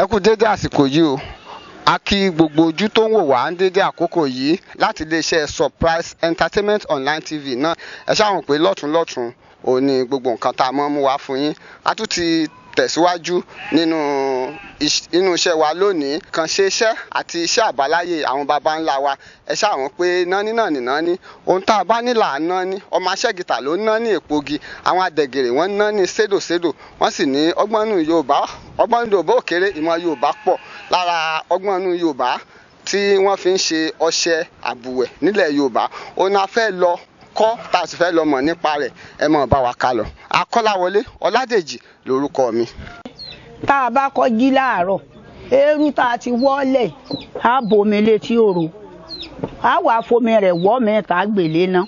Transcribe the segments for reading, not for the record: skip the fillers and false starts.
Ẹ kú dédé àsìkò yìí o. A kí gbogbo ojú tó ń wò wá ń dédé àkókò yìí láti iléeṣẹ́ Surprise Entertainment Online TV náà. Ẹ ṣáà pé lọ́tún lọ́tún òun ni gbogbo nǹkan tá a mọ́ mú wá fún yín. A tún ti tẹ̀síwájú nínú iṣẹ́ wa lónìí kan ṣe iṣẹ́ àti iṣẹ́ àbáláyé àwọn baba ńlá wa. Ẹ ṣáà wọ́n pé nání náà ní nání, ohun tá a bá ní là á nání. Ọmọ aṣẹ́gìtà ló ń ná ní èpogi, àwọn adẹ̀gẹ̀rẹ̀ wọ́n ń ná ní sédòsédò, wọ́n sì ní ọgbọ́n nù Yorùbá. Ọgbọ́n Yorùbá ò kéré, ìmọ̀ Yorùbá pọ̀. Lára ọgbọ́n nù Yorùbá tí wọ́n fi ń ṣe ọṣẹ àbùwẹ̀ nílẹ̀ Yorùbá òun la fẹ́ lọ kọ́, tá a sì fẹ́ lọ mọ̀ nípa rẹ̀. Ẹ mọ̀ bá wa ká lọ. Akọ́láwọlé Ọládèjì lórúkọ mi. Tá a bá kọ́ jí láàárọ̀, eérú tá a ti wọ́lẹ̀, á bomi létí òro, á wà fomi rẹ̀ wọ́ mẹ́ta gbèlé ná.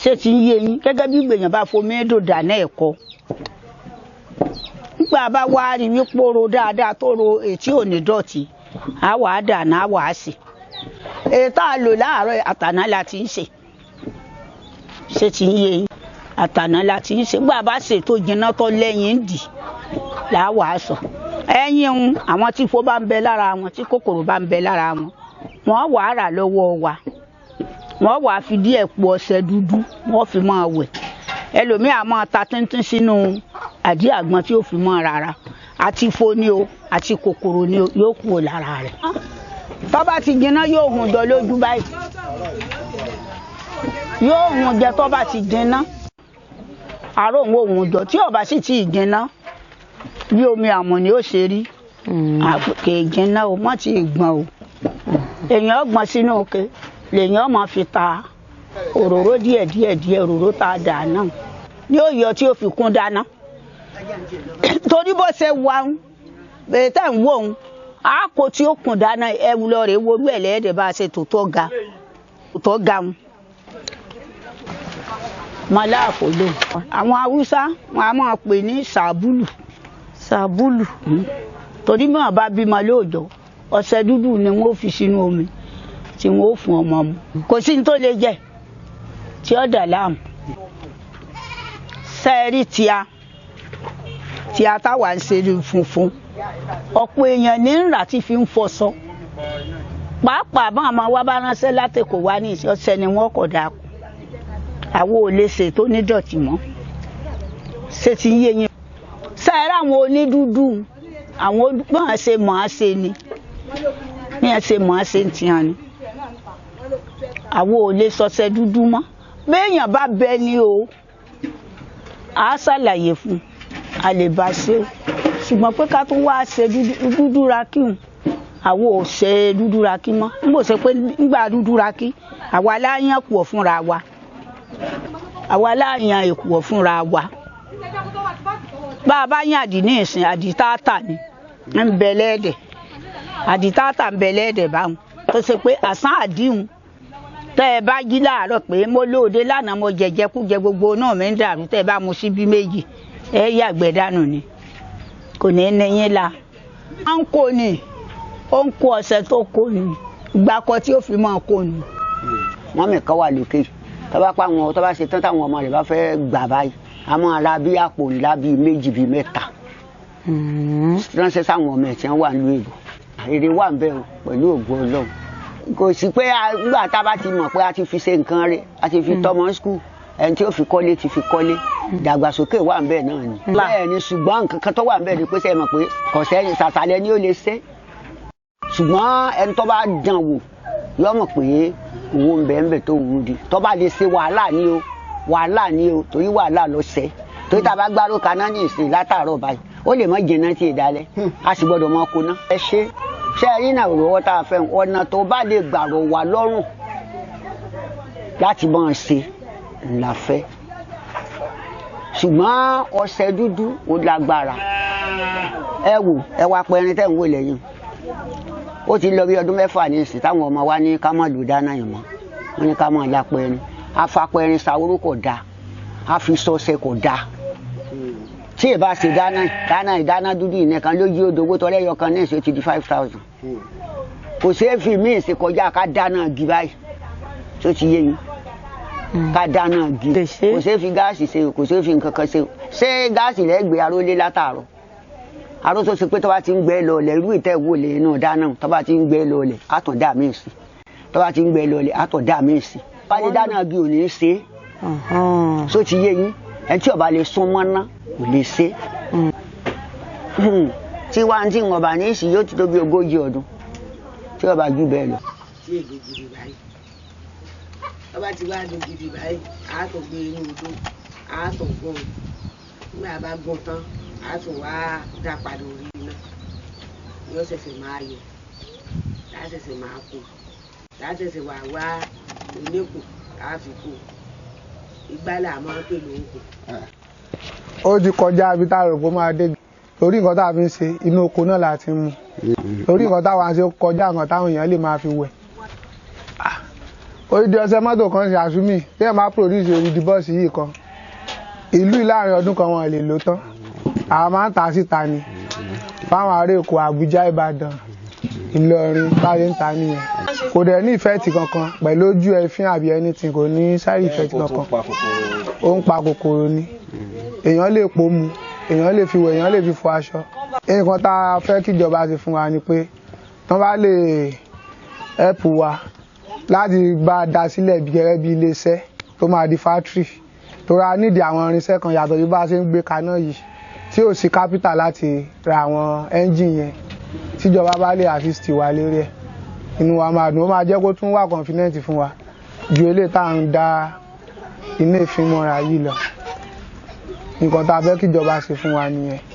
Ṣé ti ń yé yín? Gẹ́gẹ́ bí gbèyàn bá fomi dòdà náà ẹ̀kọ́, nígbà bá wá rí wípé ro dáadáa, tó ro ètí ò ní dọ̀tí, á wà á dànù, á wà á sè. Èyí tá a lò láàárọ̀, àtàná la ti ń sè. Ṣé ti ń yé yín? Àtàná la ti ń sè. Nígbà bá sè tó jiná tó lẹ́yìn dì là á wà á sọ ẹyin ń. Àwọn tí ifo bá ń bẹ lára wọn, tí kòkòrò bá ń bẹ lára wọn, wọ́n wà á rà lọ́wọ́ wa, wọ́n wà á fi díẹ̀ po ọṣẹ dúdú, wọ́n fi máa wẹ̀. Ẹlòmíì á máa ta tíntín sínú àdí àgbọn tí ó fi máa rárá, àti ifo ni o àti kòkòrò ni o, yóò kúrò lára rẹ̀. Tó bá ti jiná, yóò hun jọ lójú báyìí, yóò hun jẹ. Tó bá ti jiná, àárò òun òun jọ. Tí ó bá sì ti jiná, bí omi àmọ̀ ni ó ṣe rí, kì í jiná o, mọ́ ti gbọ̀n o. Èèyàn gbọ̀n sínú òkè lèèyàn máa fi ta òróró díẹ̀ díẹ̀ díẹ̀. Òróró tá a dà náà ni ó yọ tí ó fi kún dáná, torí bó ṣe wà ń bèè tẹ̀ ń wò ń àákò tí ó kún dáná. Ẹ lọ rè worú ẹ̀ lẹ́ẹ̀dẹ̀ bá a ṣe tó tó ga tó ga ń mọ́láàfó lò. Àwọn Haúsá wọn a máa pè ní sàbúlù. Sàbúlù. Torí mọ̀ bá bímọ lóòjọ́, ọṣẹ dúdú ni wọ́n fi sínú omi tí wọ́n ó fún ọmọ mu. Kò sí ní tó lè jẹ tí ó dà láàmú. Sẹ́ẹ̀rì tíá tíá táwa ń ṣe ní funfun, ọ̀pọ̀ èèyàn ní ń rà tí fi ń fọṣọ. Pàápàá bá àwọn wa bá ránṣẹ́ látẹ̀kọ̀ wá ní ìṣe, ọṣẹ ni wọ́n kọ̀ dáa kù. Àwọn ò lè ṣe tó nídọ̀tí mọ́. Ṣé ti ń yé yín? Sẹ́ẹ̀rì àwọn onídúdú, àwọn bọ́n ṣe mọ̀ ọ́n ṣe ni, bí wọ́n ṣe mọ̀ ọ́n ṣe ń tiyan ni. Àwọn ò lè sọṣẹ dúdú mọ́. Béèyàn bá bẹ ni o, á ṣàlàyé fún un, a lè bá ṣe o. Ṣùgbọ́n pé ká tún wá ṣe dúdú ra kíhun, àwọn ò ṣe dúdú ra kí mọ́. N kò ṣe pé nígbà dúdú ra kí, àwa láyàn pọ̀ fúnra wa, àwa láyàn èkó fúnra wa. Bá a bá yàn àdì ní ìsìn, àdì táàtà ni ń bẹ lẹ́ẹ̀dẹ̀, àdì táàtà ń bẹ lẹ́ẹ̀dẹ̀ báwọn tó ṣe pé àsán àdìhun. Tẹ́ ẹ bá jí láàárọ̀ pé mo lóde lánàá, mo jẹjẹkújẹ, gbogbo náà mi ń dàrú, tẹ́ ẹ bá mu síbí méjì, ẹ yàgbẹ́ dànù ni, kò ní í níyín la. À ń kó ni, ó ń kó ọṣẹ tó kó ni ìgbàkọ tí ó fi máa kó ni. Mọ́mì kan wà lókè, tó bá pa àwọn tó bá ṣe tán, táwọn ọmọ rẹ̀ bá fẹ́ gbà báyìí, a máa ra bí àpò ńlá bíi méjì bíi mẹ́ta ránṣẹ́ sáwọn ọmọ ẹ̀ tí wọ́n wà nílùú èbó. Èrè wà ń bẹ̀ o pẹ̀lú ògo Ọlọ́run. Kò sí pé nígbà tá a bá ti mọ̀ pé a ti fi ṣe nǹkan rẹ̀, a ti fi tọ́mọ skul, ẹni tí ó fi kọ́lé ti fi kọ́lé, ìdàgbàsókè wà ń bẹ̀ náà ni. Bẹ́ẹ̀ ni, ṣùgbọ́n nǹkan kan tó wà ń bẹ̀ ni pé sẹ́yìn mọ̀ pé kọ̀sẹ́ ṣàṣàlẹ̀ ni ó lè ṣe, ṣùgbọ́n ẹni tó bá dán wò yọ mọ̀ pé owó ń bẹ ń bẹ tó ń di tó bá lè ṣe. Wàhálà ni o, wàhálà ni o, torí wàhálà ló ṣe. Torí tá a bá gbárò kaná ní ìsìn látàárọ̀ báyìí, ó lè má jìnnà tí ì dalẹ̀, a sì gbọ́dọ̀ máa kóná. Ẹ ṣe ṣe rí náà, òróró tá a fẹ́, ọ̀nà tó bá lè gbàrọ̀ wà lọ́rùn láti máa ṣe ńlá fẹ́. Ṣùgbọ́n ọṣẹ dúdú ó lágbára. Ẹ wò, ẹ wá pẹrin tẹ́ ń wò lẹ́yìn, ó ti lọ bí ọdún 6 ní ìsìn táwọn ọmọ wa ní ká má lò dáná yìí mọ́. Wọ́n ní ká má lápẹrin, afapẹrin sàwóró kò dáa, àfisọsẹ kò dáa. Tí ì bá ṣe dáná dáná ìdáná dúdú yìí nìkan ló jí odò owó tọrẹ yọ kan ní ìṣe ti di 5,000. Kò ṣeé fi míì ṣe kọjá ká dáná igi báyìí. Tó ti yé yín? Ká dáná igi, kò ṣeé fi gáàsì ṣe, kò ṣeé fi nǹkan kan ṣe. Ṣé gáàsì rẹ̀ gbé arólé látàárọ̀? Aró tó ṣe pé tó bá ti ń gbẹ lọlẹ̀, irú ìtẹ́ wo lè inú dáná, tó bá ti ń gbẹ lọlẹ̀ á tún dà míì sí, tó bá ti ń gbẹ lọlẹ̀ á tún dà míì sí. Bá ti dáná bí ò ní í ṣe é, só ti yé yín? Ẹni tí ó bá lè sún mọ́ná kò lè ṣe é. Tí wá tí wọn bá ní ìsìn yóò ti tó bí 40 ọdún tí ó bá jù bẹ́ẹ̀ lọ. Tí èdè gidi báyìí, ọba ti wá dùn gidi báyìí, á tún gbé inú odó, á tún gún un. Nígbà bá gún tán, á tún wá dá padà orí iná, yóò ṣẹ̀ṣẹ̀ máa yọ, á ṣẹ̀ṣẹ̀ máa kó, á ṣẹ̀ṣẹ̀ wá wá oníkù á fi kó. Igbá là máa ń pè lóńkù. Ó ti kọjá ibi tá a rò pé ó máa dé, torí nǹkan tá a fi ń ṣe, inú oko náà la ti ń mú, torí nǹkan táwa ń ṣe ó kọjá nǹkan táwọn èèyàn lè máa fi wẹ̀. Odidi ọṣẹ mọ́tò kan ṣe àsúmì téèyàn máa produce odidi bọ́ọ̀sì yìí kan ìlú yìí láàrin ọdún kan, wọn lè lò tán. Àwọn máa ń tà á síta ni fáwọn ará Èkó, Àbújá, Ìbàdàn, Ìlọrin. Báyé ń ta nìyẹn. Kò dẹ̀ ní effect kankan pẹ̀lú ojú ẹ̀fín àbí anything, kò ní side effect kankan. Ó ń pa kòkòrò ni. Èèyàn lè pò mu, èèyàn lè fi wẹ̀, èèyàn lè fi fọ aṣọ. Nǹkan tá a fẹ́ kíjọba ṣe fún wa ni pé tán bá lè help wa láti bá a dá sílẹ̀ gẹ́gẹ́ bí iléeṣẹ́ tó máa di factory, torí a nídìí àwọn irinṣẹ́ kan yàtọ̀ bí bá a ṣe ń gbé kaná yìí tí ò sí capital láti ra àwọn engine yẹn. Tíjọba bá lè assist wa lérí ẹ̀, inú wa máa dùn. Ó máa jẹ́ kó tún wà confident fún wa ju eléyìí tá à ń dá iná ìfín mọ́ra yìí lọ. Nǹkan tá a fẹ́ kíjọba ṣe fún wa nìyẹn.